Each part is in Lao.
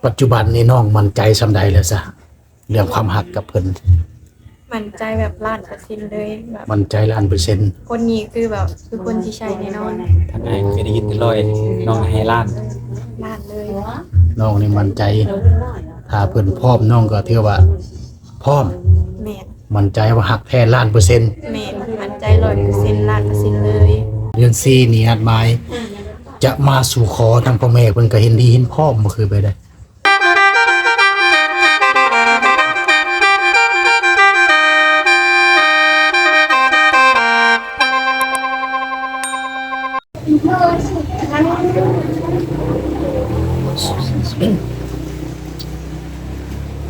ປັດຈຸບັນນີ້ນ້ອງໝັ້ນໃຈສ່ຳໃດແລ້ວຊະ ເລື່ອງຄວາມຮັກກັບເພິ່ນ? ໝັ້ນໃຈແບບລ້ານເປີເຊັນເລີຍ ແບບໝັ້ນໃຈລ້ານເປີເຊັນ. ຄົນນີ້ຄືແບບ ຄືຄົນທີ່ໃຊ່ແນ່ນອນ. ທາງອ້າຍເຄີຍໄດ້ຍິນແຕ່ຮ້ອຍ ນ້ອງໃຫ້ລ້ານ ລ້ານເລີຍ. ນ້ອງນີ້ໝັ້ນໃຈ ຖ້າເພິ່ນພ້ອມ ນ້ອງກໍຖືວ່າພ້ອມ. ແມ່ນ. ໝັ້ນໃຈວ່າຮັກແທ້ລ້ານເປີເຊັນ. ແມ່ນ ໝັ້ນໃຈຮ້ອຍເປີເຊັນ ລ້ານເປີເຊັນເລີຍ. ເດືອນສີ່ນີ້ອາດໝາຍຈະມາສູ່ຂໍທາງພໍ່ແມ່ເພິ່ນກໍເຫັນດີເຫັນພ້ອມ ບໍ່ຄືໄປໃດ.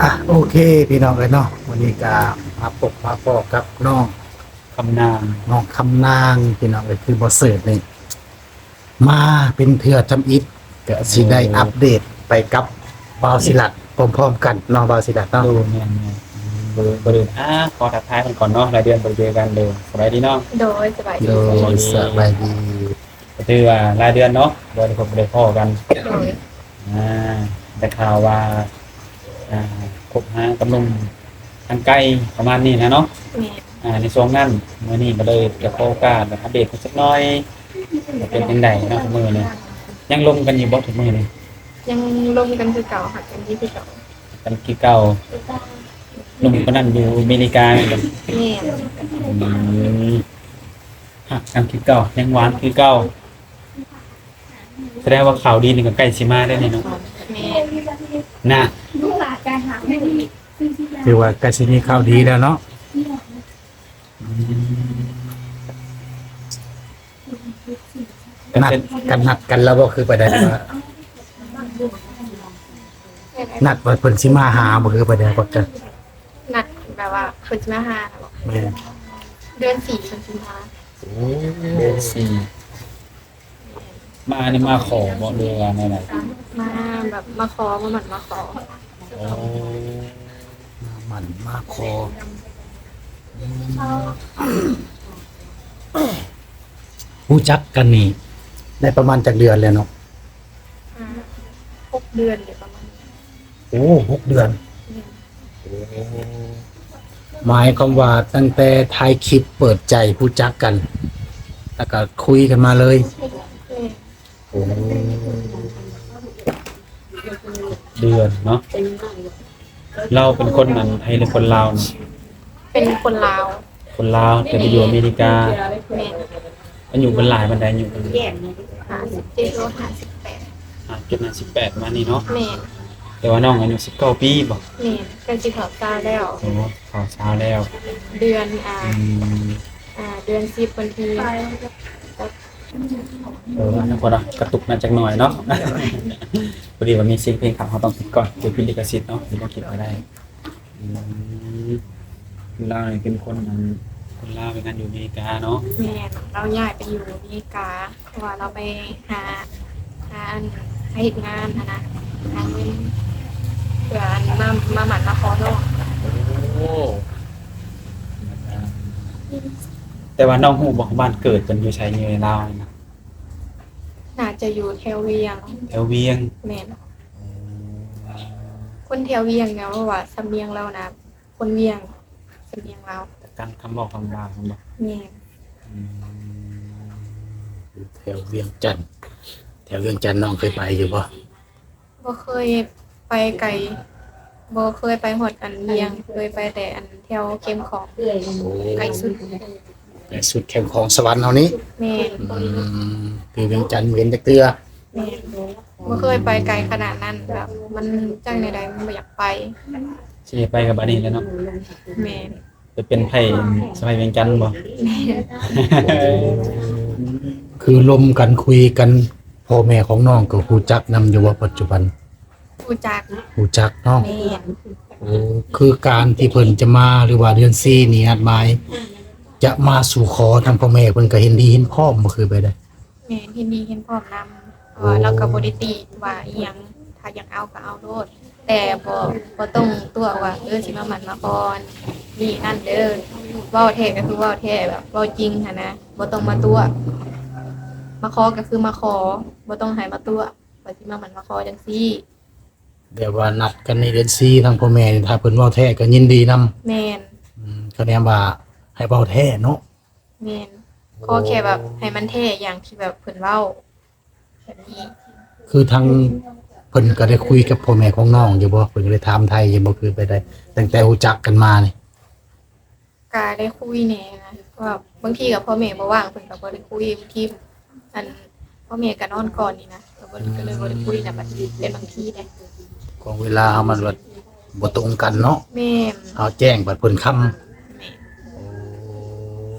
ອ່ະ ໂອເຄ ພີ່ນ້ອງເອີຍເນາະ, ມື້ນີ້ກະມາພົບມາພໍ້ກັບນ້ອງຄຳນາງ ນ້ອງຄຳນາງ ພີ່ນ້ອງເອີຍ, ຄືບໍ່ເສີດນີ້ ມາເປັນເທື່ອທຳອິດ ກະຊິໄດ້ອັບເດດໄປກັບບ່າວສີລັດພ້ອມໆກັນເນາະ ບ່າວສີລັດເນາະ. ໂດຍ ແມ່ນໆ ເອີ ກ່ອນອື່ນ ອ່າ ຂໍທັກທາຍເພິ່ນກ່ອນເນາະ, ຫຼາຍເດືອນບໍ່ໄດ້ເຈີກັນເດີ. ສະບາຍດີເນາະ. ໂດຍ ສະບາຍດີ. ໂດຍ ສະບາຍດີ. ກໍຖືວ່າຫຼາຍເດືອນເນາະ ບໍ່ໄດ້ພົບບໍ່ໄດ້ພໍ້ກັນ. ໂດຍ. ອ່າ ໄດ້ຂ່າວວ່າ ອ່າ ຄົບຫາກັບໜຸ່ມທາງໄກປະມານນີ້ນະເນາະ. ແມ່ນ. ອ່າ ໃນຊ່ວງນັ້ນ ມື້ນີ້ກໍເລີຍຈະຂໍໂອກາດອັບເດດກັນຈັກໜ້ອຍ ວ່າເປັນຈັ່ງໃດເນາະ ທຸກມື້ນີ້. ຍັງລົມກັນຢູ່ບໍ່ທຸກມື້ນີ້? ຍັງລົມກັນຄືເກົ່າ ຮັກກັນດີຄືເກົ່າ. ກັນຄືເກົ່າ. ໜຸ່ມຄົນນັ້ນຢູ່ອາເມລິກາແມ່ນບໍ່? ແມ່ນ. ອືມ ຮັກກັນຄືເກົ່າ ຍັງຫວານຄືເກົ່າ. ສະແດງວ່າຂ່າວດີນີ້ກໍໃກ້ຊິມາແລ້ວນີ້ເນາະ. ແມ່ນ. ນະ ຖືວ່າໃກ້ຊິມີຂ່າວດີແລ້ວເນາະ. ອືມ ກັນ ນັດ ເປັນ ກັນນັດກັນແລ້ວບໍ່ ຄືປານໃດວ່າ ນັດວ່າເພິ່ນຊິມາຫາບໍ່ ຄືປານໃດ ບໍ່ຈັກ ນັດແບບວ່າເພິ່ນຊິມາຫານະບໍ່? ແມ່ນ. ເດືອນສີ່ເພິ່ນຊິມາ. ໂອ້ ເດືອນສີ່ ມານີ້ມາຂໍບໍ່ ຫຼືວ່າແນວໃດ? ມາແບບມາຂໍ ມາໝັ້ນມາຂໍ. ໂອ້ ມາໝັ້ນມາຂໍ. ອືມ ຮູ້ຈັກກັນນີ້ໄດ້ປະມານຈັກເດືອນແລ້ວເນາະ? ອ່າ ຫົກເດືອນ ຫຼືປະມານ. ໂອ້ ຫົກເດືອນ. ແມ່ນ. ໂອ້ ໝາຍຄວາມວ່າຕັ້ງແຕ່ຖ່າຍຄລິບເປີດໃຈຮູ້ຈັກກັນ ແລ້ວກໍຄຸຍກັນມາເລີຍ. ແມ່ນ. ໂອ້ ເດືອນເນາະ. ລາວເປັນຄົນອັນໄທ ຫຼືຄົນລາວນະ? ເປັນຄົນລາວ. ຄົນລາວ ແຕ່ໄປຢູ່ອາເມລິກາ. ແມ່ນ. ອາຍຸເພິ່ນຫຼາຍປານໃດ? ອາຍຸເພິ່ນ ຫ້າສິບເຈັດ ຫຼືຫ້າສິບແປດ. ຫ້າສິບເຈັດ ຫ້າສິບແປດ ປະມານນີ້ເນາະ. ແມ່ນ. ແຕ່ວ່ານ້ອງອາຍຸສິບເກົ້າປີບໍ? ແມ່ນ ໃກ້ຊິເຂົ້າຊາວແລ້ວ. ໂອ້ ເຂົ້າຊາວແລ້ວ. ເດືອນ ອ່າ ອືມ ອ່າ ເດືອນສິບ ວັນທີ ເອີ ອັນນັ້ນກໍໄດ້ກະຕຸກໜ້ອຍຈັກໜ້ອຍເນາະ. ພໍດີວ່າມີສຽງເພງເຂົ້າ ເຮົາຕ້ອງປິດກ່ອນ ເປັນພິດລິຂະສິດເນາະ ຊິບໍ່ຄລິບກໍໄດ້. ອືມ ລາວນີ້ເປັນຄົນ ອັນ ຄົນລາວເຮັດງານຢູ່ອາເມລິກາເນາະ. ແມ່ນ ລາວຍ້າຍໄປຢູ່ອາເມລິກາ ເພາະວ່າລາວໄປຫາ ຫາອັນ ຫາເຮັດງານຫັ້ນນະ ຫາເງິນ ເພື່ອອັນ ມາ ມາໝັ້ນມາຂໍນ້ອງ. ໂອ້ ແຕ່ວ່ານ້ອງຮູ້ບໍ່ ບ້ານເກີດເພິ່ນຢູ່ໃສ ຢູ່ໃນລາວນີ້ນະ? ໜ້າຈະຢູ່ແຖວວຽງ. ແຖວວຽງ. ແມ່ນ. ໂອ້ ຄົນແຖວວຽງນະ ເພາະວ່າສຳນຽງລາວນະ ຄົນວຽງ ສຳນຽງລາວ ການຄຳເວົ້າຄຳຈາແມ່ນບໍ່? ແມ່ນ. ອືມ ຢູ່ແຖວວຽງຈັນ. ແຖວວຽງຈັນນ້ອງເຄີຍໄປຢູ່ບໍ່? ບໍ່ເຄີຍໄປໄກ ບໍ່ເຄີຍໄປຮອດອັນວຽງ ເຄີຍໄປແຕ່ອັນແຖວແຄມຂອງ. ໂອ້ ໄກສຸດ ໄກສຸດແຄມຂອງສະຫວັນເຮົານີ້. ແມ່ນ. ອືມ ຄືວຽງຈັນບໍ່ເຫັນຈັກເທື່ອ. ແມ່ນ ບໍ່ເຄີຍໄປໄກຂະໜາດນັ້ນ ແບບມັນຈັ່ງໃດໆ ມັນບໍ່ຢາກໄປ. ຊິໄດ້ໄປກັບອັນນີ້ແຫຼະເນາະ. ແມ່ນ. ໄປເປັນໄພ້ສະໄໝວຽງຈັນບໍ່? ແມ່ນ. ຄືລົມກັນຄຸຍກັນ ພໍ່ແມ່ຂອງນ້ອງກໍຮູ້ຈັກນຳຢູ່ບໍ່ປັດຈຸບັນ? ຮູ້ຈັກ. ຮູ້ຈັກເນາະ. ແມ່ນ. ໂອ້ ຄືການທີ່ເພິ່ນຈະມາ ຫຼືວ່າເດືອນສີ່ນີ້ນັດໝາຍຈະມາສູ່ຂໍທາງພໍ່ແມ່ເພິ່ນກໍເຫັນດີເຫັນພ້ອມບໍ່ ຄືໄປໃດ? ແມ່ນ ເຫັນດີເຫັນພ້ອມນຳ ເພາະວ່າ ໂອ້ ລາວກໍບໍ່ໄດ້ຕິວ່າອີ່ຫຍັງ ຖ້າຢາກເອົາກໍເອົາໂລດ ແຕ່ບໍ່ ບໍ່ຕ້ອງຕົວະວ່າ ເອີ ຊິມາໝັ້ນມາຂໍນີ້ນັ້ນເດີ. ເວົ້າແທ້ກໍຄືເວົ້າແທ້ ແບບເວົ້າຈິງຫັ້ນນະ ບໍ່ຕ້ອງມາຕົວະ. ມາຂໍກໍຄືມາຂໍ ບໍ່ຕ້ອງໃຫ້ມາຕົວະວ່າຊິມາໝັ້ນມາຂໍຈັ່ງຊີ້. ແບບວ່ານັດກັນໃນເດືອນສີ່ ທາງພໍ່ແມ່ນີ້ ຖ້າເພິ່ນເວົ້າແທ້ກໍຍິນດີນຳ. ແມ່ນ. ອືມ ຄະແນນວ່າໃຫ້ເວົ້າແທ້ເນາະ. ແມ່ນ. ໂອ້ ຂໍແຄ່ແບບໃຫ້ມັນແທ້ຢ່າງທີ່ແບບເພິ່ນເວົ້າ ແບບນີ້. ຄືທາງເພິ່ນກໍໄດ້ຄຸຍກັບພໍ່ແມ່ຂອງນ້ອງຢູ່ບໍ່? ເພິ່ນກໍໄດ້ຖາມໄຖ່ຢູ່ບໍ່? ຄືໄປໄດ້ ຕັ້ງແຕ່ຮູ້ຈັກກັນມານີ້. ກະໄດ້ຄຸຍແດ່ນະ ເພາະວ່າບາງທີກໍພໍ່ແມ່ບໍ່ວ່າງ ເພິ່ນກໍບໍ່ໄດ້ຄຸຍ. ບາງທີ ອັນ ພໍ່ແມ່ກໍນອນກ່ອນນີ້ນະ ກໍບໍ່ ກໍເລີຍບໍ່ໄດ້ຄຸຍນະ ບັດເປັນບາງທີເດ້. ຂອງເວລາເຮົາມັນແບບບໍ່ຕົງກັນເນາະ. ແມ່ນ. ເຮົາແຈ້ງບັດເພິ່ນຄ່ຳ. ແມ່ນ.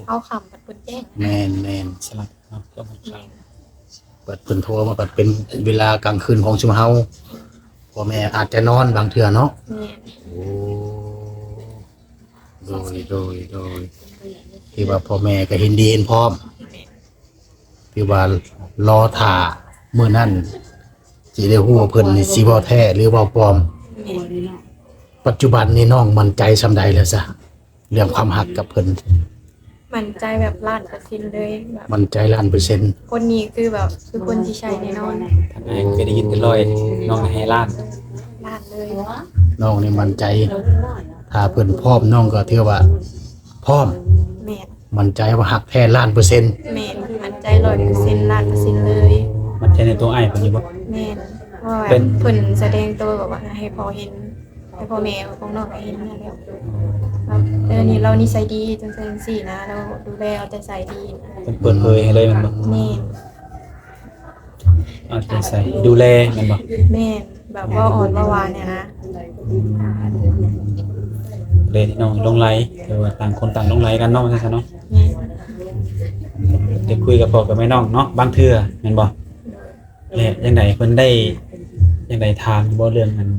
ໂອ້ ເຮົາຄ່ຳບັດເພິ່ນແຈ້ງ. ແມ່ນໆ. ສະຫຼັບເນາະ ກໍມັນຄ່ຳ. ແມ່ນ. ບັດເພິ່ນໂທມາບັດເປັນເວລາກາງຄືນຂອງຊຸມເຮົາ ພໍ່ແມ່ອາດຈະນອນບາງເທື່ອເນາະ. ແມ່ນ. ໂອ້ ໂດຍ ໂດຍ ໂດຍ ທີ່ວ່າພໍ່ແມ່ກໍເຫັນດີເຫັນພ້ອມ ແມ່ນ. ທີ່ວ່າລໍຖ້າມື້ນັ້ນ ຊິໄດ້ຮູ້ວ່າເພິ່ນນີ້ຊິເວົ້າແທ້ຫຼືເວົ້າປອມ. ແມ່ນ. ປັດຈຸບັນນີ້ນ້ອງໝັ້ນໃຈສ່ຳໃດແລ້ວຊະ ເລື່ອງຄວາມຮັກກັບເພິ່ນ? ໝັ້ນໃຈແບບລ້ານເປີເຊັນເລີຍ ແບບໝັ້ນໃຈລ້ານເປີເຊັນ. ຄົນນີ້ຄືແບບ ຄືຄົນທີ່ໃຊ່ແນ່ນອນ. ທ່ານອ້າຍເຄີຍໄດ້ຍິນແຕ່ຮ້ອຍ ນ້ອງໃຫ້ລ້ານ ລ້ານເລີຍ. ນ້ອງນີ້ໝັ້ນໃຈ ຖ້າເພິ່ນພ້ອມ ນ້ອງກໍຖືວ່າພ້ອມ. ແມ່ນ. ໝັ້ນໃຈວ່າຮັກແທ້ລ້ານເປີເຊັນ. ແມ່ນ. ໝັ້ນໃຈຮ້ອຍເປີເຊັນ ລ້ານເປີເຊັນເລີຍ. ໝັ້ນໃຈໃນຕົວອ້າຍເພິ່ນຢູ່ບໍ່? ແມ່ນ. ເພາະວ່າເພິ່ນສະແດງໂຕແບບວ່າໃຫ້ພໍ່ເຫັນ ໃຫ້ພໍ່ແມ່ຂອງນ້ອງກໍເຫັນຫັ້ນແຫຼະ ແບບ ເອີ ນີ້ລາວນິໄສດີ ຈັ່ງຊັ້ນຈັ່ງຊີ້ນະ ລາວດູແລເອົາໃຈໃສ່ດີ. ເພິ່ນເປີດເຜີຍໃຫ້ເລີຍແມ່ນບໍ່? ແມ່ນ. ເອົາໃຈໃສ່ດູແລແມ່ນບໍ່? ແມ່ນ. ແບບເວົ້າອ່ອນເວົ້າຫວານນີ້ນະ. ອືມ ເລີຍນ້ອງຫຼົງໄຫຼ ແຕ່ວ່າຕ່າງຄົນຕ່າງຫຼົງໄຫຼກັນເນາະ ວ່າຊັ້ນຊະເນາະ. ແມ່ນ. ໄດ້ຄຸຍກັບພໍ່ກັບແມ່ນ້ອງເນາະ ບາງເທື່ອແມ່ນບໍ່? ແລະ ຈັ່ງໃດເພິ່ນໄດ້ ຈັ່ງໃດ ຖາມບໍ່ເລື່ອງອັນ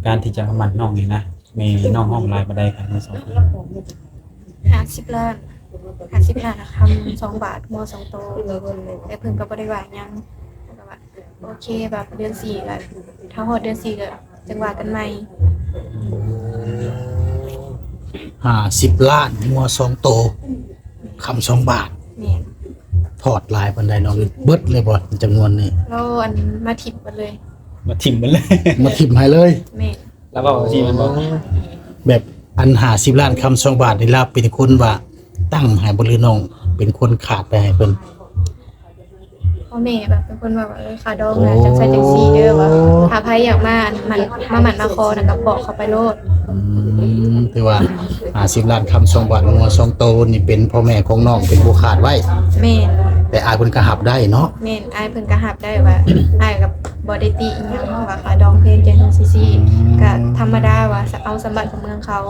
ການທີ່ຈະມາໝັ້ນນ້ອງນີ້ນະ ແມ່ນ້ອງຮ້ອງຫຼາຍປານໃດຄັນທັງສອງຄົນ? ຫ້າສິບລ້ານ ຫ້າສິບລ້ານຄຳສອງບາດ ງົວສອງໂຕ. ແຕ່ເພິ່ນກໍບໍ່ໄດ້ວ່າຫຍັງ ເພິ່ນກໍວ່າໂອເຄ ແບບເດືອນສີ່ກໍ ຖ້າຮອດເດືອນສີ່ກໍຈັ່ງວ່າກັນໃໝ່. ໂອ້ ຫ້າສິບລ້ານ ງົວສອງໂຕ ຄຳສອງບາດ. ແມ່ນ. ທອດຫຼາຍປານໃດນ້ອງ? ເບິດເລີຍບໍ່ ຈຳນວນນີ້? ລາວອັນມາຖິ້ມເບິດເລີຍ. ມາຖິ້ມເບິດເລີຍ. ມາຖິ້ມໃຫ້ເລີຍ. ແມ່ນ. ລາວເວົ້າຈັ່ງຊີ້ແມ່ນບໍ່? ແບບອັນຫ້າສິບລ້ານຄຳສອງບາດນີ້ ລາວເປັນຄົນວ່າຕັ້ງໃຫ້ບໍ່ ຫຼືນ້ອງເປັນຄົນຂາດໄປໃຫ້ເພິ່ນ? ພໍ່ແມ່ແບບເປັນຄົນວ່າ ເອີ ຄ່າດອງນະ ຈັ່ງຊັ້ນຈັ່ງຊີ້ເດີ ວ່າຖ້າໃຜຢາກມາອັນ ມາໝັ້ນມາຂໍນະ ກໍບອກເຂົາໄປໂລດ. ອືມ ຖືວ່າຫ້າສິບລ້ານຄຳສອງບາດ ງົວສອງໂຕນີ້ ເປັນພໍ່ແມ່ຂອງນ້ອງເປັນຜູ້ຂາດໄວ້. ແມ່ນ. ແຕ່ອ້າຍເພິ່ນກໍຮັບໄດ້ເນາະ? ແມ່ນ. ອ້າຍເພິ່ນກໍຮັບໄດ້ວ່າ ອ້າຍກໍບໍ່ໄດ້ຕິອີ່ຫຍັງ ວ່າຄ່າດອງແພງຈັ່ງຊີ້ ອືມ ກໍທຳມະດາ ວ່າເອົາສຳບັດຂອງເມືອງເຂົາ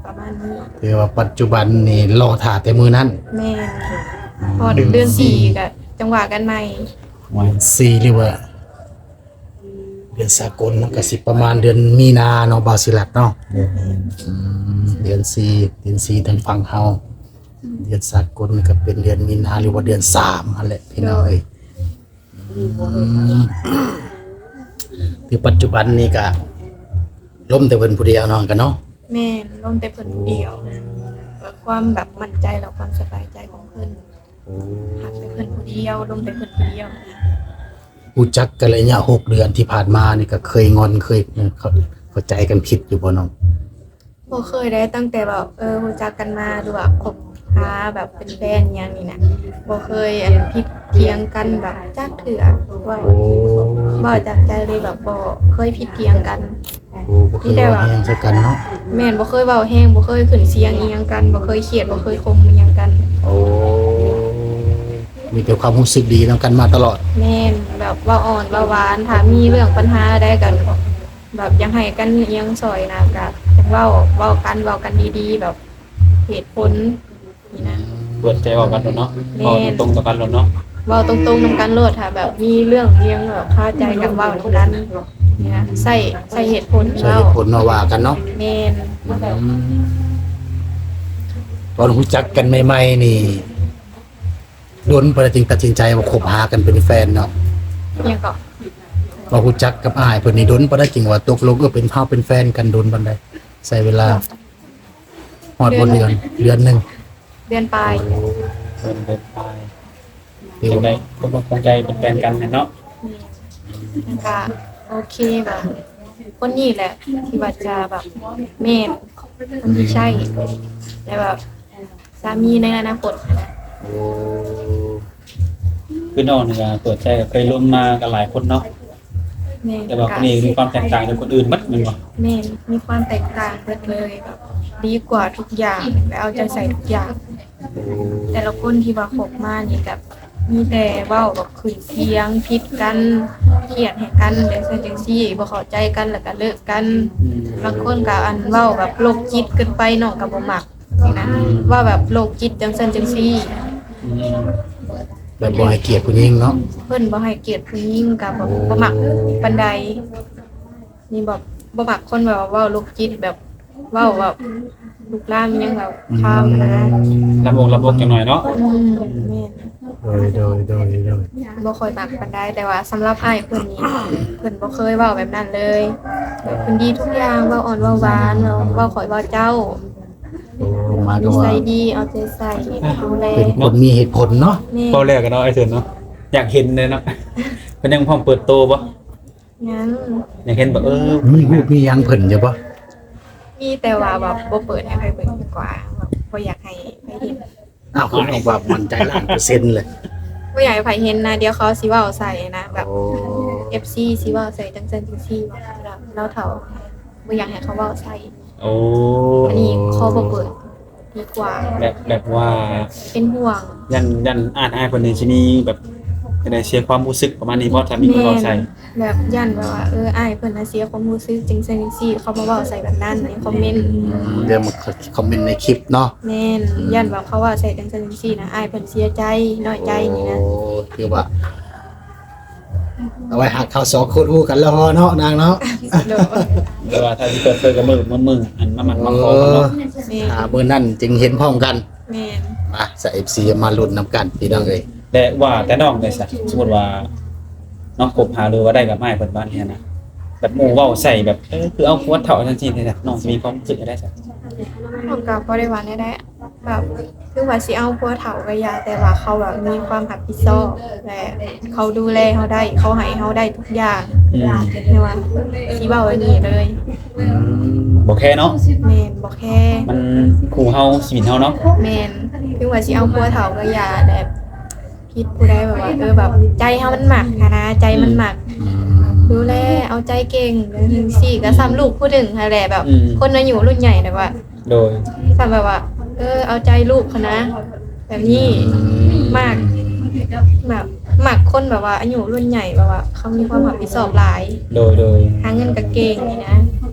ປະມານນີ້. ຖືວ່າປັດຈຸບັນນີ້ລໍຖ້າແຕ່ມື້ນັ້ນ. ແມ່ນ. ອືມ ຮອດເດືອນສີ່ກໍຈັ່ງວ່າກັນໃໝ່. ເດືອນສີ່ ຫຼືວ່າເດືອນສາກົນ ມັນກໍຊິປະມານເດືອນມີນາເນາະ ບ່າວສີລັດເນາະ. ແມ່ນ. ອືມ ເດືອນສີ່ ເດືອນສີ່ທາງຝັ່ງເຮົາ ເດືອນສາກົນກໍເປັນເດືອນມີນາ ຫຼືວ່າເດືອນສາມຫັ້ນແຫຼະ ພີ່ນ້ອງເອີຍ. ໂດຍ. ອືມ ຄືປັດຈຸບັນນີ້ກະລົມແຕ່ເພິ່ນຜູ້ດຽວເນາະ ກະເນາະ? ແມ່ນ ລົມແຕ່ເພິ່ນຜູ້ດຽວ ເພື່ອຄວາມແບບໝັ້ນໃຈ ແລະ ຄວາມສະບາຍໃຈຂອງເພິ່ນ. ໂອ້ ຮັກແຕ່ເພິ່ນຜູ້ດຽວ ລົມແຕ່ເພິ່ນຜູ້ດຽວ. ຮູ້ຈັກກັນໄລຍະຫົກເດືອນທີ່ຜ່ານມານີ້ ກະເຄີຍງອນ ເຄີຍເຂົ້າ ເຂົ້າໃຈກັນຜິດຢູ່ບໍ່ນ້ອງ? ບໍ່ເຄີຍໄດ້ ຕັ້ງແຕ່ແບບ ເອີ ຮູ້ຈັກກັນມາ ຫຼືວ່າຄົບຫາແບບເປັນແຟນຫຍັງນີ້ນະ ບໍ່ເຄີຍອັນຜິດຖຽງກັນແບບຈັກເທື່ອ. ເວົ້າ ໂອ້ ເວົ້າຈາກໃຈເລີຍ ແບບບໍ່ເຄີຍຜິດຖຽງກັນ. ໂອ້ ບໍ່ເຄີຍເວົ້າແຮງໃສ່ກັນເນາະ? ແມ່ນ ບໍ່ເຄີຍເວົ້າແຮງ ບໍ່ເຄີຍຂຶ້ນສຽງອີ່ຫຍັງກັນ ບໍ່ເຄີຍຄຽດ ບໍ່ເຄີຍຂົ່ມອີ່ຫຍັງກັນ. ໂອ້ ມີແຕ່ຄວາມຮູ້ສຶກດີນຳກັນມາຕະຫຼອດ. ແມ່ນ ແບບເວົ້າອ່ອນເວົ້າຫວານ ຖ້າມີເລື່ອງປັນຫາໃດກໍ ແບບຢາກໃຫ້ກັນອີ່ຫຍັງຊ່ອຍນະ ກະເວົ້າ ເວົ້າກັນ ເວົ້າກັນດີໆ ແບບເຫດຜົນນີ້ນະ. ເປີດໃຈເວົ້າກັນໂລດເນາະ. ແມ່ນ. ເວົ້າຕົງໆ ຕໍ່ກັນໂລດເນາະ. ເວົ້າຕົງໆ ນຳກັນໂລດ ຖ້າແບບມີເລື່ອງອີ່ຫຍັງແບບຄາໃຈກັນເວົ້ານຳກັນນີ້ນະ ໃຊ້ ໃຊ້ເຫດຜົນ ໃຊ້ເຫດຜົນມາວ່າກັນເນາະ. ແມ່ນ. ອືມ ຕອນຮູ້ຈັກກັນໃໝ່ໆ ນີ້ ດົນປານໃດຈຶ່ງຕັດສິນໃຈວ່າຄົບຫາກັນເປັນແຟນເນາະ? ຫຍັງເກາະ? ວ່າຮູ້ຈັກກັບອ້າຍເພິ່ນນີ້ດົນປານໃດຈຶ່ງວ່າຕົກລົງ ເອີ ເປັນ ເຮົາເປັນແຟນກັນ ດົນປານໃດ? ໃຊ້ເວລາຮອດບໍ່ເດືອນ? ເດືອນໜຶ່ງ. ເດືອນປາຍ. ໂອ້ ເດືອນ ເດືອນປາຍ. ຈັ່ງໃດຄົນບໍ່ຄົງໃຈເປັນແຟນກັນແມ່ນເນາະ? ແມ່ນ. ແລ້ວກະໂອເຄ ແບບຄົນນີ້ແຫຼະທີ່ວ່າຈະແບບແມ່ນຄົນທີ່ໃຊ້ ແລະແບບສາມີໃນອະນາຄົດ. ໂອ້ ຄືນ້ອງນີ້ກໍເປີດໃຈ ກໍເຄີຍລົມມາກັນຫຼາຍຄົນເນາະ. ແມ່ນ ແຕ່ວ່າຄົນນີ້ມີຄວາມແຕກຕ່າງຈາກຄົນອື່ນໝົດແມ່ນບໍ່? ແມ່ນ ມີຄວາມແຕກຕ່າງເບິດເລີຍ ແບບດີກວ່າທຸກຢ່າງ ແລະເອົາໃຈໃສ່ທຸກຢ່າງ. ແຕ່ລະຄົນທີ່ວ່າຄົບມານີ້ກໍມີແຕ່ເວົ້າແບບຂຶ້ນສຽງຜິດກັນ ຄຽດໃຫ້ກັນ ຈັ່ງຊັ້ນຈັ່ງຊີ້ ບໍ່ເຂົ້າໃຈກັນ ແລ້ວກໍເລີກກັນ. ບາງຄົນກໍອັນເວົ້າແບບໂລກຈິດເກີນໄປ ນ້ອງກໍບໍ່ມັກ. ນີ້ນະ ວ່າແບບໂລກຈິດຈັ່ງຊັ້ນຈັ່ງຊີ້ ອືມ ແບບບໍ່ໃຫ້ກຽດຜູ້ຍິງເນາະ. ເພິ່ນບໍ່ໃຫ້ກຽດຜູ້ຍິງ ກໍແບບບໍ່ມັກປານໃດ. ນີ້ແບບບໍ່ມັກຄົນແບບວ່າເວົ້າໂລກຈິດ ແບບເວົ້າແບບລຸກລາມຫຍັງແບບຄາວນະ ລະບົກລະບົກຈັກໜ້ອຍເນາະ. ອືມ ແມ່ນ ໂດຍ ໂດຍ ໂດຍ ໂດຍ ບໍ່ຄ່ອຍມັກປານໃດ. ແຕ່ວ່າສຳລັບອ້າຍເພິ່ນນີ້ ເພິ່ນບໍ່ເຄີຍເວົ້າແບບນັ້ນເລີຍ ແບບເພິ່ນດີທຸກຢ່າງ ເວົ້າອ່ອນເວົ້າຫວານ ເວົ້າ ເວົ້າຂ້ອຍເວົ້າເຈົ້າ. ໂອ້ ມາກໍວ່າ ນິໄສດີ ເອົາໃຈໃສ່ ດູແລ ເປັນຄົນມີເຫດຜົນເນາະ. ແມ່ນ ເວົ້າແລ້ວກັນເນາະ ອ້າຍເຖິນເນາະ ຢາກເຫັນເລີຍເນາະ. ເພິ່ນຍັງພ້ອມເປີດໂຕບໍ່? ຍັງ ຍັງເຫັນແບບ ເອີ ມີຮູບມີຫຍັງເພິ່ນຢູ່ບໍ່? ມີ ແຕ່ວ່າແບບບໍ່ເປີດໃຫ້ໃຜເບິ່ງດີກວ່າ ແບບບໍ່ຢາກໃຫ້ໃຜເຫັນ. ອ້າວ ຄືນ້ອງວ່າໝັ້ນໃຈລ້ານເປີເຊັນເລີຍ? ບໍ່ຢາກໃຫ້ໃຜເຫັນນະ ດຽວເຂົາຊິເວົ້າໃສ່ນະ ແບບ ໂອ້ ເອັຟຊີ ຊິເວົ້າໃສ່ຈັ່ງຊັ້ນຈັ່ງຊີ້ ວ່າລາວເຖົ້າ ບໍ່ຢາກໃຫ້ເຂົາເວົ້າໃສ່. ໂອ້ ອັນນີ້ຂໍບໍ່ເປີດດີກວ່າ ແບບ ແບບວ່າເປັນຫ່ວງ ຢ້ານ ຢ້ານອ້າຍເພິ່ນນີ້ຊິມີແບບຈັ່ງໃດ ເສຍຄວາມຮູ້ສຶກປະມານນີ້ບໍ່ ຖ້າມີຄົນເວົ້າໃສ່? ແມ່ນ ແບບຢ້ານແບບວ່າ ເອີ ອ້າຍເພິ່ນນະເສຍຄວາມຮູ້ສຶກ ຈັ່ງຊັ້ນຈັ່ງຊີ້ ເຂົາມາເວົ້າໃສ່ແບບນັ້ນໃນຄອມເມັນ. ອືມ ດຽວມາຄອມເມັນໃນຄລິບເນາະ. ແມ່ນ ອືມ ຢ້ານວ່າເຂົາເວົ້າໃສ່ຈັ່ງຊັ້ນຈັ່ງຊີ້ນະ ອ້າຍເພິ່ນເສຍໃຈ ນ້ອຍໃຈນີ້ນະ. ໂອ້ ຖືວ່າ ເອົາໄວ້ຫາເຂົາສອງຄົນຮູ້ກັນແລ້ວເນາະ ນາງເນາະ. ໂດຍ ແຕ່ວ່າຖ້າຊິເປີດເຜີຍກໍມື້ ມື້ ມື້ອັນມາໝັ້ນມາຂໍກັນເນາະ. ໂອ້ ແມ່ນ ຖ້າມື້ນັ້ນຈຶ່ງເຫັນພ້ອມກັນ. ແມ່ນ ມາ ຊະ ເອັຟຊີ ມາລຸ້ນນຳກັນພີ່ນ້ອງເອີຍ. ແຕ່ວ່າແຕ່ນ້ອງເດຊະ ສົມມຸດວ່ານ້ອງຄົບຫາ ຫຼືວ່າໄດ້ກັບອ້າຍເພິ່ນປານນີ້ນະ ແບບໝູ່ເວົ້າໃສ່ແບບ ເອີ ຄືເອົາຜົວເຖົ້າຈັ່ງຊີ້ເດຊະ ນ້ອງຊິມີຄວາມຮູ້ສຶກຈັ່ງໃດຊະ? ນ້ອງກໍບໍ່ໄດ້ວ່າແນວໃດ ແບບ ເຖິງວ່າຊິເອົາຜົວເຖົ້າກໍຢ່າ ແຕ່ວ່າເຂົາແບບມີຄວາມຮັບຜິດຊອບ ແລະ ເຂົາດູແລເຮົາໄດ້ ເຂົາໃຫ້ເຮົາໄດ້ທຸກຢ່າງ. ອືມ ແຕ່ວ່າຊິເວົ້າອັນນີ້ເລີຍ ອືມ ບໍ່ແຄເນາະ. ແມ່ນ ບໍ່ແຄ ມັນຄູ່ເຮົາຊີວິດເຮົາເນາະ. ແມ່ນ ເຖິງວ່າຊິເອົາຜົວເຖົ້າກໍຢ່າ ແບບ ຜິດຜູ້ໃດ ແບບວ່າ ເອີ ແບບໃຈເຮົາມັນມັກຫັ້ນນະ ໃຈມັນມັກ ອືມ ດູແລເອົາໃຈເກັ່ງຈັ່ງຊີ້ ກໍສ່ຳລູກຜູ້ໜຶ່ງຫັ້ນແຫຼະ ແບບ ອືມ ຄົນອາຍຸລຸ້ນໃຫຍ່ແບບວ່າ ໂດຍ ສ່ຳແບບວ່າ ເອີ ເອົາໃຈລູກຫັ້ນນະ ແບບນີ້ ອືມ ມັກ ແບບມັກຄົນແບບວ່າອາຍຸລຸ້ນໃຫຍ່ ແບບວ່າເຂົາມີຄວາມຮັບຜິດຊອບຫຼາຍ. ໂດຍ ໂດຍ ຫາເງິນກໍເກັ່ງນີ້ນະ.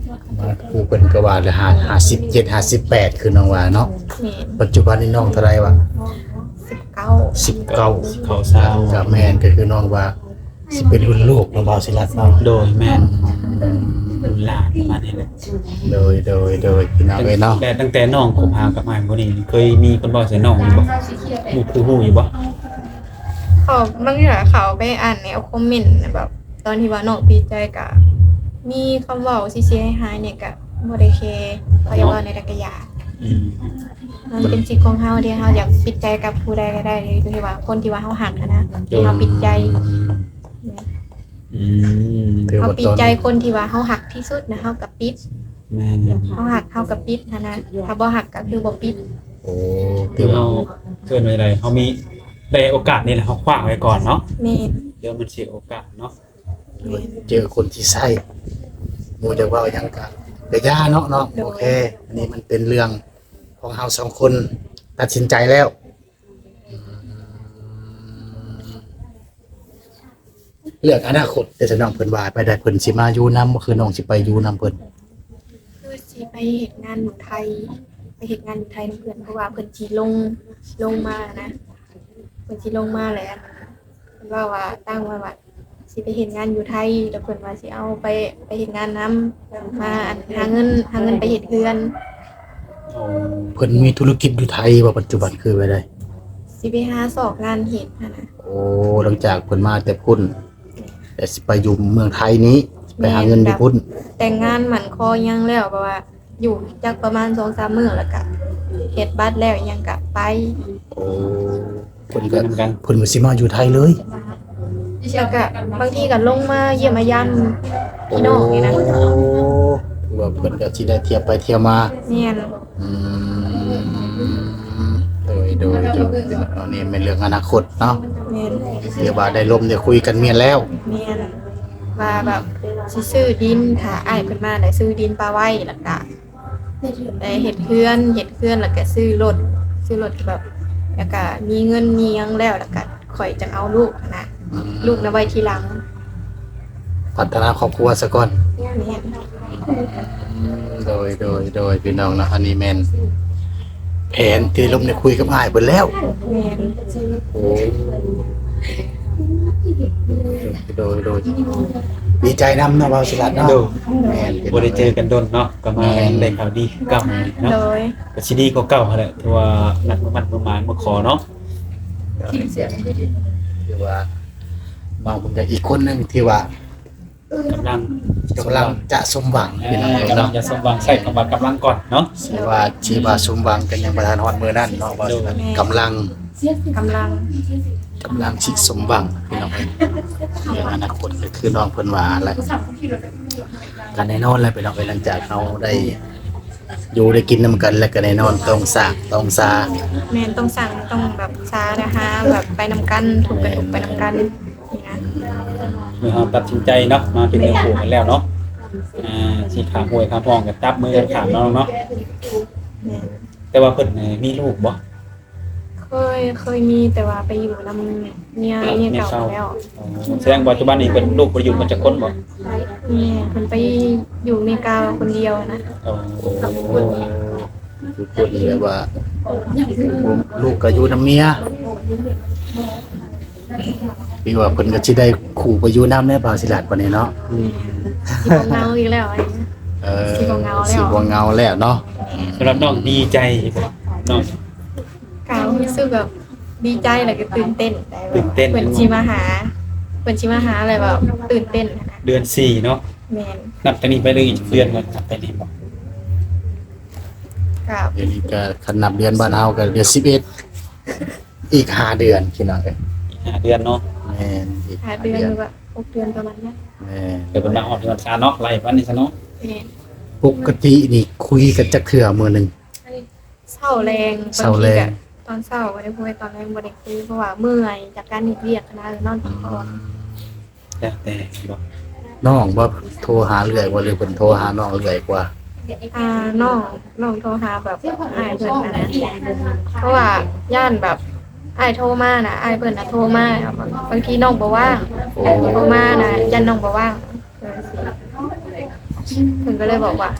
ມາ ຜູ້ເພິ່ນກໍວ່າລະ ຫ້າ ຫ້າສິບເຈັດ ຫ້າສິບແປດ ຄືນ້ອງວ່າເນາະ. ແມ່ນ ປັດຈຸບັນນີ້ນ້ອງເທົ່າໃດວະ? ສິບເກົ້າ ສິບເກົ້າ ເຂົ້າຊາວ ກໍແມ່ນ ກໍຄືນ້ອງວ່າ ຊິເປັນລຸ້ນລູກເນາະ ບ່າວສີລັດເນາະ. ໂດຍ ແມ່ນ ລຸ້ນຫຼານປະມານນີ້ແຫຼະ. ໂດຍ ໂດຍ ໂດຍ ພີ່ນ້ອງເອີຍເນາະ. ແຕ່ຕັ້ງແຕ່ນ້ອງຄົບຫາກັບອ້າຍຜູ້ນີ້ ເຄີຍມີຄົນເວົ້າໃສ່ນ້ອງຢູ່ບໍ່? ຮູ້ ຄືຮູ້ຢູ່ບໍ່? ເຂົາ ບາງເທື່ອເຂົາໄປອ່ານແນວຄອມເມັນແບບ ຕອນທີ່ວ່ານ້ອງປິດໃຈ ກະມີຄຳເວົ້າເສຍຫາຍໆ ນີ້ ກະບໍ່ໄດ້ແຄ ເຂົາຢາກເວົ້າແນວໃດກະຢ່າ. ອືມ ມັນເປັນສິດຂອງເຮົາເດ້ ເຮົາຢາກປິດໃຈກັບຜູ້ໃດກໍໄດ້ ທີ່ວ່າຄົນທີ່ວ່າເຮົາຮັກຫັ້ນນະ ທີ່ເຮົາປິດໃຈ. ອືມ ອືມ ເຮົາປິດໃຈຄົນທີ່ວ່າເຮົາຮັກທີ່ສຸດນະ ເຮົາກໍປິດ. ແມ່ນ ເຮົາຮັກເຮົາກໍປິດຫັ້ນນະ ຖ້າບໍ່ຮັກກໍຄືບໍ່ປິດ. ໂອ້ ຖືວ່າ ເຮົາເອີ້ນວ່າໃດ ເຮົາມີ ໄດ້ໂອກາດນີ້ແຫຼະ ເຮົາຂວ້າງໄວ້ກ່ອນເນາະ. ແມ່ນ ດຽວມັນເສຍໂອກາດເນາະ. ແມ່ນ ເຈີຄົນທີ່ໃຊ້ ໝູ່ຈະເວົ້າຫຍັງກະ ກະຢ່າເນາະນ້ອງ. ໂດຍ ໂອເຄ ອັນນີ້ມັນເປັນເລື່ອງຂອງເຮົາສອງຄົນຕັດສິນໃຈແລ້ວ. ເລື່ອງອະນາຄົດເດ້ຊະນ້ອງ ເພິ່ນວ່າໄປໄດ້ ເພິ່ນຊິມາຢູ່ນຳ ຄືນ້ອງຊິໄປຢູ່ນຳເພິ່ນ? ຄືຊິໄປເຮັດງານຢູ່ໄທ ໄປເຮັດງານຢູ່ໄທນຳເພິ່ນ ເພາະວ່າເພິ່ນຊິລົງ ລົງມານະ ເພິ່ນຊິລົງມາແລ້ວ ເພິ່ນເວົ້າວ່າ ຕ່າງວ່າ ວ່າຊິໄປເຮັດງານຢູ່ໄທ ແລ້ວເພິ່ນວ່າຊິເອົາໄປ ໄປເຮັດງານນຳ ມາ ອັນ ຫາເງິນ ຫາເງິນໄປເຮັດເຮືອນ. ໂອ້ ເພິ່ນມີທຸລະກິດຢູ່ໄທບໍ່ ປັດຈຸບັນ ຄືໄປໄດ້? ຊິໄປຫາຊອກງານເຮັດຫັ້ນນະ. ໂອ້ ຫຼັງຈາກເພິ່ນມາແຕ່ພຸ້ນ ແຕ່ຊິໄປຢູ່ເມືອງໄທນີ້ ໄປຫາເງິນຢູ່ພຸ້ນ. ແມ່ນ ແບບແຕ່ງງານໝັ້ນຄໍຫຍັງແລ້ວ ແບບວ່າ ຢູ່ຈັກປະມານສອງສາມມື້ ແລ້ວກະເຮັດບັດແລ້ວຫຍັງກະໄປ. ໂອ້ ເພິ່ນກໍ ເພິ່ນກໍຊິມາຢູ່ໄທເລີຍ. ແລ້ວກະບາງທີກະລົງມາຢ້ຽມມາຢາມພີ່ນ້ອງນີ້ນະ. ໂອ້ ຖືວ່າເພິ່ນກະຊິໄດ້ທ່ຽວໄປທ່ຽວມາ. ແມ່ນ. ອືມ ໂດຍ ໂດຍ ໂດຍ ເນາະ ນີ້ແມ່ນເລື່ອງອະນາຄົດເນາະ. ແມ່ນ. ຖືວ່າໄດ້ລົມໄດ້ຄຸຍກັນແມ່ນແລ້ວ. ແມ່ນ. ວ່າແບບຊິຊື້ດິນ ຖ້າອ້າຍເພິ່ນມາແລ້ວຊື້ດິນປະໄວ້ ແລ້ວກະໄດ້ເຮັດເຮືອນ ເຮັດເຮືອນ ແລ້ວກະຊື້ລົດ ຊື້ລົດແບບ ແລ້ວກະມີເງິນມີຫຍັງແລ້ວ ແລ້ວກະຂ້ອຍຈັ່ງເອົາລູກຫັ້ນນະ. ອືມ ລູກນະໄວ້ທີຫຼັງ ພັດທະນາຄອບຄົວສາກ່ອນ. ແມ່ນ. ອືມ ໂດຍ ໂດຍ ໂດຍ ພີ່ນ້ອງເນາະ ອັນນີ້ແມ່ນແຜນທີ່ລົມໄດ້ຄຸຍກັບອ້າຍເພິ່ນແລ້ວ. ແມ່ນ. ໂອ້ ໂດຍ ໂດຍ ດີໃຈນຳເນາະ ບ່າວສີລັດເນາະ. ໂດຍ. ແມ່ນ ບໍ່ໄດ້ເຈີກັນດົນເນາະ ກໍມາ ແມ່ນ ໄດ້ຂ່າວດີຄືເກົ່າເນາະ. ໂດຍ. ກໍຊິດີກວ່າເກົ່າຫັ້ນແຫຼະ ຖືວ່ານັດມື້ໝັ້ນມື້ໝາຍມື້ຂໍເນາະ. ຖືວ່ານ້ອງເພິ່ນກໍອີກຄົນໜຶ່ງທີ່ວ່າ ກຳລັງ ກຳລັງຈະສົມຫວັງ ເອີ ພີ່ນ້ອງເອີຍເນາະ. ກຳລັງຈະສົມຫວັງ ໃຊ້ຄຳວ່າກຳລັງກ່ອນເນາະ. ຊິວ່າ ຊິວ່າສົມຫວັງກໍຍັງບໍ່ທັນຮອດມື້ນັ້ນເນາະ ວ່າ ໂດຍ ກຳລັງ ກຳລັງ ກຳລັງຊິສົມຫວັງ ພີ່ນ້ອງເອີຍ. ເລື່ອງອະນາຄົດກໍຄືນ້ອງເພິ່ນວ່າແຫຼະ ກໍແນ່ນອນແຫຼະ ພີ່ນ້ອງເອີຍ ຫຼັງຈາກເຮົາໄດ້ຢູ່ໄດ້ກິນນຳກັນແລ້ວ ກໍແນ່ນອນຕ້ອງສ້າງຕ້ອງຊາ. ແມ່ນ ຕ້ອງສ້າງ ຕ້ອງແບບຊາ ແລ້ວຫາແບບໄປນຳກັນ ທຸກກະທຸກໄປນຳກັນ. ເມື່ອເຮົາຕັດສິນໃຈເນາະ ມາເປັນເນື້ອຄູ່ກັນແລ້ວເນາະ ອ່າ ຊິຂ້າມຫ້ວຍຂ້າມຮ່ອງກໍຈັບມືກັນຂ້າມເນາະ ເນາະ. ແມ່ນ. ແຕ່ວ່າເພິ່ນນີ້ມີລູກບໍ່? ເຄີຍ ເຄີຍມີ ແຕ່ວ່າໄປຢູ່ນຳເມຍ ເມຍເກົ່າແລ້ວ. ອໍ ແສດງປັດຈຸບັນນີ້ເພິ່ນ ລູກໄປຢູ່ນຳກັນຈັກຄົນບໍ່? ແມ່ນ ເພິ່ນໄປຢູ່ເມກາຄົນດຽວນະ. ອໍ ກັບຜູ້ຄົນນີ້ ຄືຄົນແບບວ່າ ລູກກໍຢູ່ນຳເມຍ ຄືວ່າເພິ່ນກໍຊິໄດ້ຄູ່ໄປຢູ່ນຳແດ່ ບ່າວສີລັດ ບັດນີ້ເນາະ. ແມ່ນ ຊິບໍ່ເຫງົາອີກແລ້ວ ເອີ ຊິບໍ່ເຫງົາແລ້ວ ຊິບໍ່ເຫງົາແລ້ວເນາະ. ສຳລັບນ້ອງດີໃຈບໍ່ ນ້ອງ? ກໍຮູ້ສຶກແບບດີໃຈ ແລ້ວກໍຕື່ນເຕັ້ນ ຕື່ນເຕັ້ນ ເພິ່ນຊິມາຫາ ເພິ່ນຊິມາຫາ ແລ້ວແບບຕື່ນເຕັ້ນນະ. ເດືອນສີ່ເນາະ. ແມ່ນ. ນັບແຕ່ນີ້ໄປເລີຍອີກເດືອນກ່ອນ ນັບແຕ່ນີ້ບໍ່? ກໍ ດຽວນີ້ກໍຄັນນັບເດືອນບ້ານເຮົາກໍເດືອນສິບເອັດ ອີກຫ້າເດືອນພີ່ນ້ອງເອີຍ. ອີກຫ້າເດືອນເນາະ. ແມ່ນ ອີກຫ້າເດືອນ ຫ້າເດືອນ ຫຼືວ່າຫົກເດືອນປະມານນັ້ນ. ແມ່ນ. ແຕ່ເພິ່ນມາຮອດເຮືອນຊານເນາະ ໄລ່ປານນີ້ຊະເນາະ. ແມ່ນ. ປົກກະຕິນີ້ຄຸຍກັນຈັກເທື່ອມື້ໜຶ່ງ? ເຊົ້າແລງ ເຊົ້າແລງ ບາງທີກໍຕອນເຊົ້າກໍໄດ້ຄຸຍ ຕອນແລງບໍ່ໄດ້ຄຸຍ ເພາະວ່າເມື່ອຍຈາກການເຮັດວຽກຫັ້ນນະ ນອນພັກຜ່ອນ. ອືມ ແລ້ວແຕ່ບໍ່? ນ້ອງບໍ່ໂທຫາເລື້ອຍບໍ່ ຫຼືເພິ່ນໂທຫານ້ອງເລື້ອຍກວ່າ? ອ່າ ນ້ອງ ນ້ອງໂທຫາແບບອ້າຍເພິ່ນຫັ້ນນະ ເພາະວ່າຢ້ານແບບອ້າຍໂທມານະ ອ້າຍເພິ່ນນະໂທມາ ບາງທີນ້ອງບໍ່ວ່າງ. ໂອ້ ໂທມານະ ຢ້ານນ້ອງບໍ່ວ່າງ. ເພິ່ນກໍເລີຍບອກວ່າ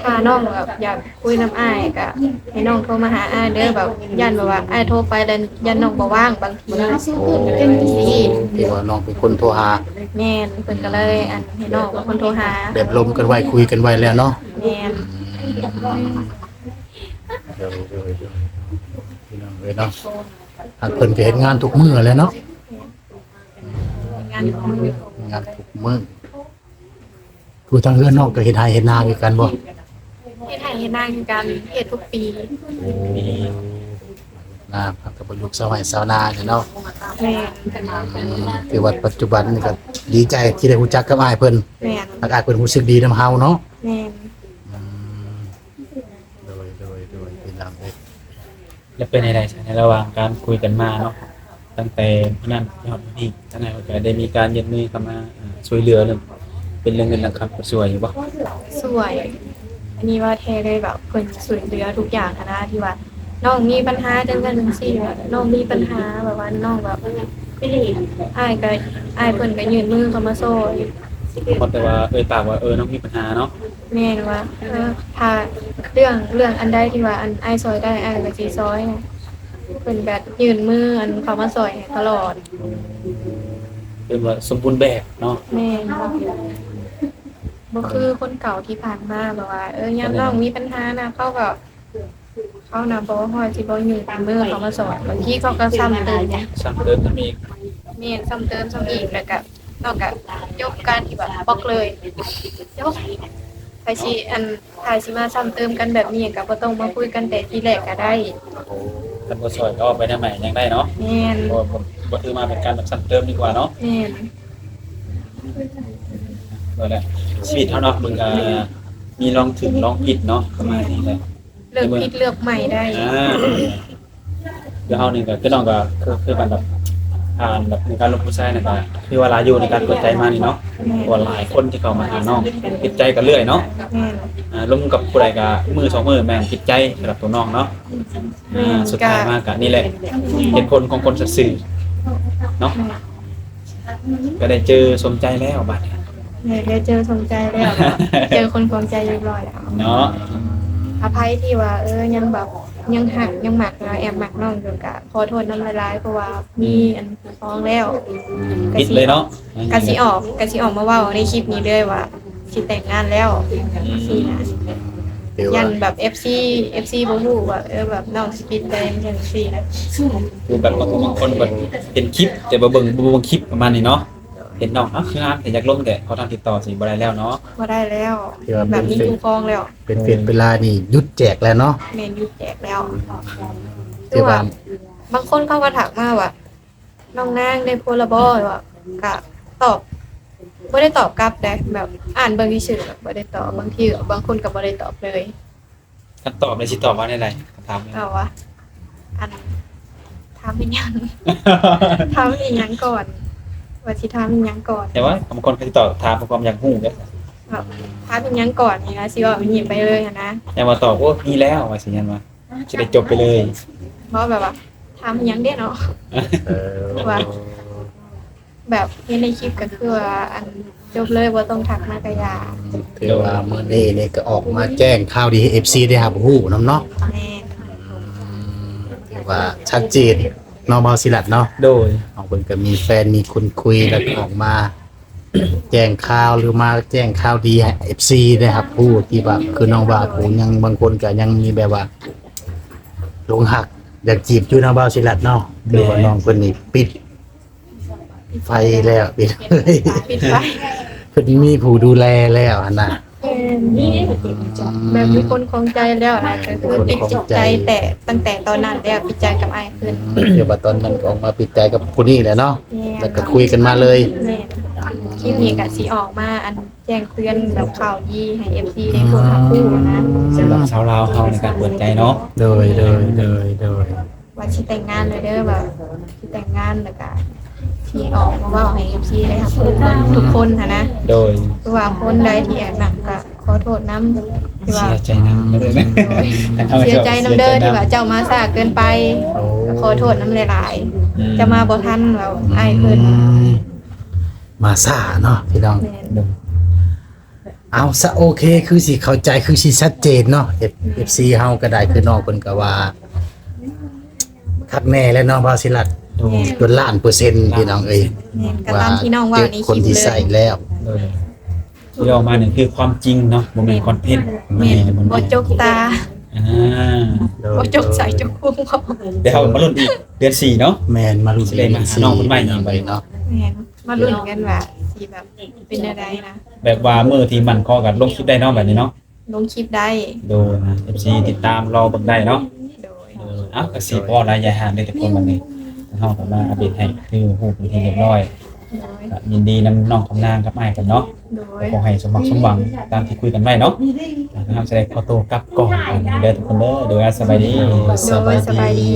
ຖ້ານ້ອງແບບຢາກຄຸຍນຳອ້າຍ ກໍໃຫ້ນ້ອງໂທມາຫາອ້າຍເດີ ແບບຢ້ານແບບວ່າອ້າຍໂທໄປແລ້ວຢ້ານນ້ອງບໍ່ວ່າງບາງທີ. ໂອ້ ທີ່ວ່ານ້ອງເປັນຄົນໂທຫາ. ແມ່ນ. ເພິ່ນກໍເລີຍ ອັນ ໃຫ້ນ້ອງເປັນຄົນໂທຫາ ແບບລົມກັນໄວ້ຄຸຍກັນໄວ້ແລ້ວເນາະ. ແມ່ນ. ອືມ ໂດຍ ໂດຍ ໂດຍ ພີ່ນ້ອງເອີຍເນາະ ຫາກເພິ່ນກໍເຮັດງານທຸກມື້ແຫຼະເນາະ. ງານທຸກມື້ ງານທຸກມື້. ຜູ້ທາງເຮືອນນ້ອງກໍເຮັດໄຮ່ເຮັດນາຄືກັນບໍ່? ເຮັດໄຮ່ເຮັດນາຄືກັນ ເຮັດທຸກປີ. ໂອ້ ນາ ເຮົາກໍເປັນລູກຊາວໄຮ່ຊາວນາແຫຼະເນາະ. ແມ່ນ. ອືມ ຖືວ່າປັດຈຸບັນນີ້ກໍດີໃຈທີ່ໄດ້ຮູ້ຈັກກັບອ້າຍເພິ່ນ. ແມ່ນ. ແລ້ວອ້າຍເພິ່ນຮູ້ສຶກດີນຳເຮົາເນາະ. ແມ່ນ. ອືມ ໂດຍ ໂດຍ ໂດຍ ພີ່ນ້ອງເອີຍ. ແລ້ວເປັນໃດໃດໃນລະຫວ່າງການຄຸຍກັນມາເນາະ ຕັ້ງແຕ່ມື້ນັ້ນຮອດມື້ນີ້ ທາງອ້າຍເພິ່ນກໍໄດ້ມີການຍື່ນມືເຂົ້າມາ ເອີ ຊ່ວຍເຫຼືອເລື່ອງ ເປັນເລື່ອງເງິນເລື່ອງຄຳ ກໍຊ່ວຍຢູ່ບໍ່? ຊ່ວຍ. ອັນນີ້ເວົ້າແທ້ເລີຍ ແບບເພິ່ນຊ່ວຍເຫຼືອທຸກຢ່າງຫັ້ນນະ ທີ່ວ່ານ້ອງມີບັນຫາຈັ່ງຊັ້ນຈັ່ງຊີ້ ນ້ອງມີບັນຫາ ແບບວ່ານ້ອງແບບ ອ້າຍກໍ ອ້າຍເພິ່ນກໍຍື່ນມືເຂົ້າມາຊ່ອຍ. ບໍ່ແຕ່ວ່າເອີ່ຍປາກວ່າ ເອີ ນ້ອງມີບັນຫາເນາະ. ແມ່ນວ່າ ເອີ ຖ້າເລື່ອງ ເລື່ອງອັນໃດທີ່ວ່າ ອັນ ອ້າຍຊ່ອຍໄດ້ ອ້າຍກໍຊິຊ່ອຍ. ເພິ່ນກໍຍື່ນມື ອັນ ເຂົ້າມາຊ່ອຍໃຫ້ຕະຫຼອດ. ເອີ້ນວ່າສົມບູນແບບເນາະ. ແມ່ນ. ບໍ່ຄືຄົນເກົ່າທີ່ຜ່ານມາ ແບບວ່າ ເອີ ຍາມນ້ອງມີບັນຫານະ ເຂົາກໍ ເຂົານະບໍ່ ເຂົາຊິບໍ່ຍື່ນມືເຂົ້າມາຊ່ອຍ ບາງທີເຂົາກໍຊ້ຳເຕີມ ຊ້ຳເຕີມຊ້ຳອີກ. ແມ່ນ ຊ້ຳເຕີມຊ້ຳອີກ ແລ້ວກະນ້ອງກະຍົກການທີ່ວ່າບລັອກເລີຍ ຈົບ. ໃຜຊິ ອັນ ຖ້າຊິມາຊ້ຳເຕີມກັນແບບນີ້ ກະບໍ່ຕ້ອງມາຄຸຍກັນແຕ່ທີແລກກະໄດ້. ໂອ້ ຄັນບໍ່ຊ່ອຍກໍອອກໄປນຳໃໝ່ຍັງໄດ້ເນາະ. ແມ່ນ. ບໍ່ ບໍ່ ກໍຖືວ່າເປັນການແບບຊ້ຳເຕີມດີກວ່າເນາະ. ແມ່ນ. ກໍແຫຼະ ຊີວິດເຮົາເນາະ ມັນກໍມີລອງຖືກລອງຜິດເນາະ ປະມານນີ້ແຫຼະ. ເລືອກຜິດເລືອກໃໝ່ໄດ້. ອ່າ ຄືເຮົານີ້ກໍ ຄືນ້ອງກໍຄື ຄືກັນແບບ ອ່າ ແບບໃນການລົມຜູ້ຊາຍນີ້ກໍຄືວ່າຫຼາຍຢູ່ໃນການເປີດໃຈມານີ້ເນາະ. ແມ່ນ. ເພາະວ່າຫຼາຍຄົນທີ່ເຂົ້າມາຫານ້ອງ ຜິດໃຈກັນເລື້ອຍເນາະ. ແມ່ນ. ອ່າ ລົມກັບຜູ້ໃດກໍມື້ສອງມື້ແມ່ນຜິດໃຈສຳລັບຕົວນ້ອງເນາະ. ແມ່ນ. ອ່າ ສຸດທ້າຍມາກໍນີ້ແຫຼະ ເຫດຜົນຂອງຄົນສັດຊື່ເນາະ. ແມ່ນ. ກໍໄດ້ເຈີສົມໃຈແລ້ວບາດນີ້. ແມ່ນ ໄດ້ເຈີສົມໃຈແລ້ວ ເຈີຄົນຂອງໃຈຮຽບຮ້ອຍແລ້ວເນາະ. ອະໄພທີ່ວ່າ ເອີ ຍັງແບບ ຍັງຮັກ ຍັງມັກ ແອບມັກນ້ອງຢູ່ ກໍຂໍໂທດນຳຫຼາຍໆ ເພາະວ່າມີອັນຜູ້ຄອງແລ້ວ. ອືມ ກໍຊິ ປິດເລີຍເນາະ. ກໍຊິອອກ ກໍຊິອອກມາເວົ້າໃນຄລິບນີ້ເລີຍວ່າ ຊິແຕ່ງງານແລ້ວ. ອືມ ຊີ້ນະ. ຄືວ່າ ຢ້ານແບບເອັຟຊີ ເອັຟຊີບໍ່ຮູ້ວ່າ ເອີ ແບບນ້ອງຊິປິດໃຈຈັ່ງຊີ້ນະ. ຄືແບບບາງຄົນ ບາງຄົນແບບເຫັນຄລິບແຕ່ບໍ່ເບິ່ງ ບໍ່ເບິ່ງຄລິບປະມານນີ້ເນາະ. ເຫັນນ້ອງ ເອົ້າ ຄືງາມແທ້ ຢາກລົມແທ້ ຂໍທາງຕິດຕໍ່ຊິບໍ່ໄດ້ແລ້ວເນາະ. ບໍ່ໄດ້ແລ້ວ. ຄືວ່າ ແບບມີຜູ້ຄອງແລ້ວ ເປັນເຟສເປັນລາຍນີ້ຢຸດແຈກແລ້ວເນາະ. ແມ່ນ ຢຸດແຈກແລ້ວ. ຄືວ່າ ຄືວ່າ ບາງຄົນເຂົາກໍທັກມາວ່າ ນ້ອງນາງໄດ້ຜົວລະບໍ່ ວ່າ ກະຕອບ ບໍ່ໄດ້ຕອບກັບເດ້ ແບບອ່ານເບິ່ງຊື່ໆ ແບບບໍ່ໄດ້ຕອບ. ບາງທີ ບາງຄົນກໍບໍ່ໄດ້ຕອບເລີຍ. ຄັນຕອບແລ້ວຊິຕອບວ່າແນວໃດ? ຄັນຖາມ ຕອບວ່າ ອັນ ຖາມເຮັດຫຍັງ? ຖາມອີ່ຫຍັງກ່ອນ? ວ່າຊິຖາມອີ່ຫຍັງກ່ອນ? ແຕ່ວ່າບາງຄົນກໍຊິຕອບ ຖາມເພື່ອຄວາມຢາກຮູ້ເດ້. ແບບ ຖາມເຮັດຫຍັງກ່ອນ? ນີ້ນະ ຊິເວົ້າຢ່າງນີ້ໄປເລີຍຫັ້ນນະ. ແຕ່ວ່າຕອບ ໂອ້ ມີແລ້ວ ວ່າຊິຫຍັງວະ? ຊິໄດ້ຈົບໄປເລີຍ. ບໍ່ ແບບວ່າ ຖາມຫຍັງເດ້ເນາະ. ເອີ ວ່າ ແບບເຫັນໃນຄລິບກໍຄືວ່າ ອັນ ຈົບເລີຍ ບໍ່ຕ້ອງທັກມາກະຢ່າ. ຖືວ່າມື້ນີ້ນີ້ກໍອອກມາແຈ້ງຂ່າວດີໃຫ້ເອັຟຊີໄດ້ຮັບຮູ້ນຳເນາະ. ແມ່ນ. ອືມ ຖືວ່າຊັດເຈນເນາະ ບ່າວສີລັດເນາະ. ໂດຍ. ເຮົາເພິ່ນກໍມີແຟນ ມີຄົນຄຸຍ ແລ້ວກໍອອກມາ ແຈ້ງຂ່າວ ຫຼືມາແຈ້ງຂ່າວດີໃຫ້ເອັຟຊີໄດ້ຮັບຮູ້ ທີ່ວ່າຄືນ້ອງວ່າ ຜູ້ຍັງ ບາງຄົນກໍຍັງມີແບບວ່າຫຼົງຮັກ ຢາກຈີບຢູ່ເນາະ ບ່າວສີລັດເນາະ. ແມ່ນ. ຄືວ່ານ້ອງເພິ່ນນີ້ປິດໄຟແລ້ວ ປິດ ປິດໄຟ ເພິ່ນມີຜູ້ດູແລແລ້ວຫັ້ນນະ. ແມ່ນ ອືມ ແບບມີຄົນຂອງໃຈແລ້ວນະ ກໍຄືປິດໃຈແຕ່ຕັ້ງແຕ່ຕອນນັ້ນແລ້ວ ປິດໃຈກັບອ້າຍເພິ່ນ. ອືມ ແຕ່ວ່າຕອນນັ້ນກໍອອກມາປິດໃຈກັບຜູ້ນີ້ແຫຼະເນາະ. ແມ່ນ. ແລ້ວກໍຄຸຍກັນມາເລີຍ. ແມ່ນ. ຄລິບນີ້ກໍຊິອອກມາ ອັນ ແຈ້ງເຕືອນແບບຂ່າວດີໃຫ້ເອັຟຊີໄດ້ຮູ້ຮັບຮູ້ນະ. ອືມ ສຳລັບຊາວລາວເຮົາໃນການເປີດໃຈເນາະ. ໂດຍ ໂດຍ ໂດຍ ໂດຍ. ວ່າຊິແຕ່ງງານແລ້ວເດີ ວ່າຊິແຕ່ງງານ ແລ້ວກະຊິອອກມາເວົ້າໃຫ້ເອັຟຊີໄດ້ຮັບຮູ້ເບິດທຸກຄົນຫັ້ນນະ. ໂດຍ. ຄືວ່າຄົນໃດທີ່ແອບນັກກະຂໍໂທດນຳ ທີ່ວ່າ ເສຍໃຈນຳ ເສຍໃຈນຳເດີ ທີ່ວ່າເຈົ້າມາຊ້າເກີນໄປ. ໂອ້ ກໍຂໍໂທດນຳຫຼາຍໆ. ອືມ ຈະມາບໍ່ທັນແລ້ວ ອືມ ອ້າຍເພິ່ນ ມາຊ້າເນາະ ພີ່ນ້ອງ. ແມ່ນ. ໂດຍ. ເອົາຊະ ໂອເຄ ຄືຊິເຂົ້າໃຈ ຄືຊິຊັດເຈນເນາະ. ເອັຟ ແມ່ນ. ເອັຟຊີເຮົາກໍໄດ້ ຄືນ້ອງເພິ່ນກໍວ່າຄັກແນ່ແລ້ວເນາະ ບ່າວສີລັດ. ໂດຍ. ຈົນລ້ານເປີເຊັນ ພີ່ນ້ອງເອີຍ. ແມ່ນ ກໍຕາມທີ່ນ້ອງເວົ້າໃນຄລິບເລີຍ ຄົນທີ່ໃຊ້ແລ້ວ. ໂດຍ. ທີ່ອອກມານີ້ຄືຄວາມຈິງເນາະ ບໍ່ແມ່ນຄອນເທັນ. ແມ່ນ. ບໍ່ຈົກຕາ. ອ່າ ໂດຍ ບໍ່ຈົກໃສຈົກພຸງ. ດຽວເຮົາມາລຸ້ນອີກເດືອນສີ່ເນາະ. ແມ່ນ ມາລຸ້ນອີກ ຊິໄດ້ມາຫານ້ອງເພິ່ນໃໝ່ອີກບັດນີ້ເນາະ. ແມ່ນ. ມາລຸ້ນກັນວ່າຊິແບບເປັນແນວໃດນະ ແບບວ່າມື້ທີ່ໝັ້ນຂໍ້ກັນລົງຄລິບໄດ້ເນາະ ແບບນີ້ເນາະ. ລົງຄລິບໄດ້. ໂດຍ. ເອັຟຊີຕິດຕາມລໍເບິ່ງໄດ້ເນາະ. ໂດຍ. ໂດຍ. ເອົ້າ ກໍຊິບໍ່ຫຼາຍຢາຍຫາງເດ້ທຸກຄົນ ບັດນີ້ເຮົາກໍມາອັບເດດໃຫ້ຄືຮູ້ເປັນທີ່ຮຽບຮ້ອຍ. ໂດຍ. ກໍຍິນດີນຳນ້ອງຄຳນາງກັບອ້າຍເພິ່ນເນາະ. ໂດຍ. ກໍຂໍໃຫ້ສົມຫວັງສົມຫວັງຕາມທີ່ຄຸຍກັນໄວ້ເນາະ. ໂດຍ. ເຮົາຈະໄດ້ຂໍໂຕກັບກ່ອນເດີທຸກຄົນເດີ. ໂດຍ. ສະບາຍດີ. ໂດຍ. ສະບາຍດີ.